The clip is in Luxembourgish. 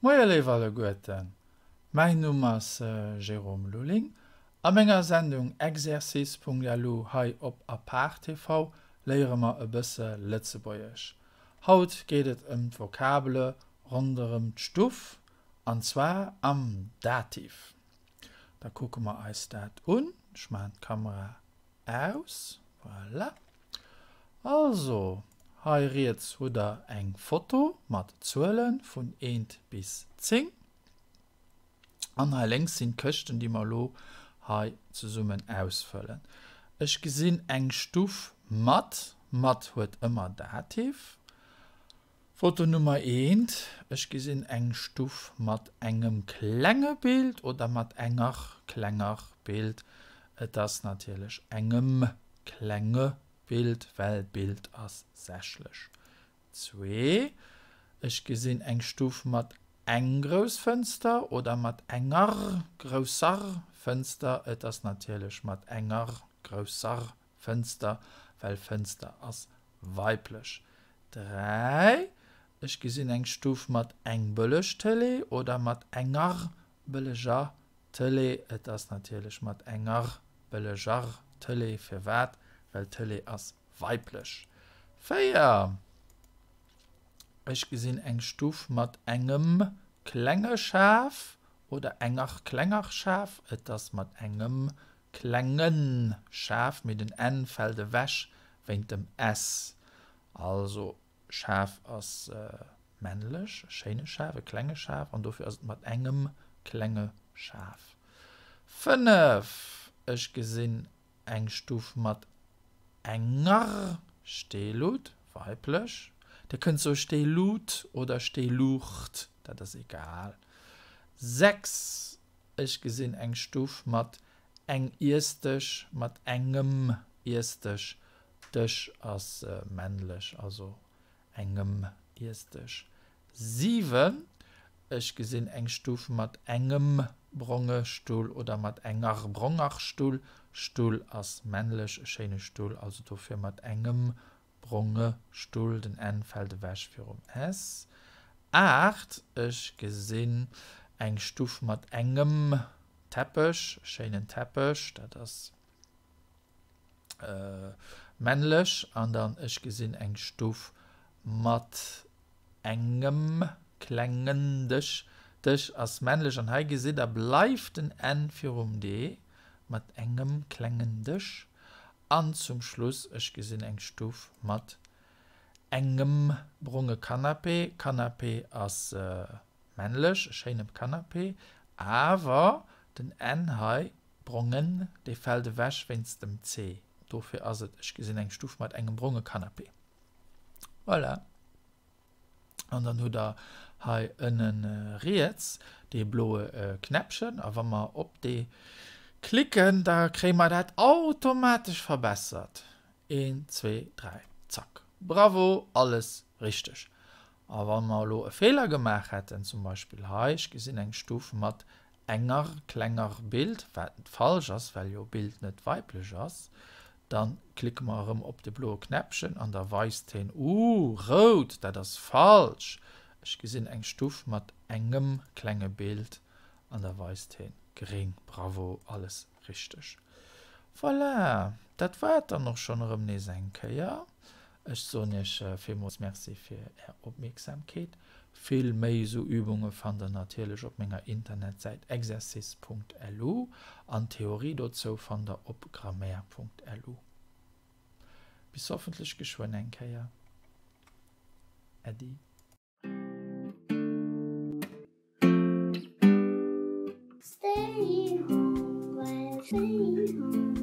Moie léif alleguerten, mäin Numm ass Jérôme Lulling. A menger Sendung Exercice.lu hei op Apart TV léiere mer e bësse Lëtzebuergesch. Haut geet et ëm d'Vokabele ronderëm d'Stuff, an zwar am Dativ. Da kucke mer eis dat un. Ech maachen d'Kamera aus. Voilà. Also, hei riets hutt der eng Foto mat Zuele vun eent bis 10. An hei lénks sinn d'Këschten, déi mer elo hei zesummen ausfëllen. Ech gesinn eng Stuff mat. Mat huet ëmmer Dativ. Foto Nummer eent, Ech gesinn eng Stuff mat engem klenge Bild oder mat enger klenger Bild. Et ass natierlech engem klenge Bild, well Bild ass sächlech. Zwee, Ech gesinn eng Stuff mat eng grouss Fënster oder mat enger grousser Fënster. Et ass natierlech mat enger grousser Fënster, well Fënster ass weiblech. 3, Ech gesinn eng Stuff mat eng bëlleg Tëlee oder mat enger bëlleger Tëlee. Et ass natierlech mat enger bëlleger Tëlee. Firwat? Well Tëlee ass weiblech. 4, Ech gesinn eng Stuff mat engem klenge Schaf oder enger klenger Schaf. Et ass mat engem Klengen Schaf, mee den n fällt ewech wéint dem s. Also Schaf ass männlech, e schéine Schaf, e klenge Schaf, an dofir ass et mat engem klenge Schaf. 5, Ech gesinn eng Stuff mat enger Steelut, weiblech. Dir kënnt soe Steelut oder Steeluucht, dat ass egal. 6, Ech gesinn eng Stuff mat eng Iessdësch, mat engem Iessdësch. Dësch ass männlech, also engem Iessdësch. 7, Ech gesinn eng Stuff mat engem bronge Stull oder mat enger bronger Stull. Stull ass männlech, e schéine Stull, also dofir mat engem Bronge Stull, den n fält ewech virum s. 8, Ech gesinn eng Stuff mat engem Teppech, e schéinen Teppech, dat ass männlech. An dann ech gesinn eng Stuff mat engem klengen Dësch, Dësch ass männlech. An hei gesitt der, bleift den n virum d, mat engem klengen Dësch. An zum Schluss, ech gesinn eng Stuff mat engem bronge Canapé. Canapé ass männlech, e schéine Canapé, awer den n hei, brongen, dee fält ewech wéinst dem c. Dofir ass et, ech gesinn eng Stuff mat engem bronge Canapé. Voilà. An dann hutt der hei ënne riets dee bloe Knäppchen a wa mer op dee klicken, da kréie mer dat automatesch verbessert. Een, zwee, dräi, zack. Bravo, alles richteg. A wa mer elo e Feeler gemaach hätten, zum Beispill hei, ech gesinn eng Stuf mat enger klenger Bild, wat falsch ass, well jo Bild net weiblech ass, dann klicke mer erëm op de bloe Knäppchen an da weist heen, Ooh, rout, dat ass falsch! Ech gesinn eng Stuff mat engem klenge Bild an da weist heen gréng. Bravo, alles richteg. Voilà, dat war et dann och schonn erëm nees eng Kéier. Ech soen iech villmools Merci fir är Opmierksamkeet. Vill méi esou Übunge fannt der natierlech op menger Internetsäit exercice.lu an d'Theorie dozou fannt der op grammaire.lu. Bis hoffentlech geschwënn eng Kéier. Äddi. Stay home, well stay home.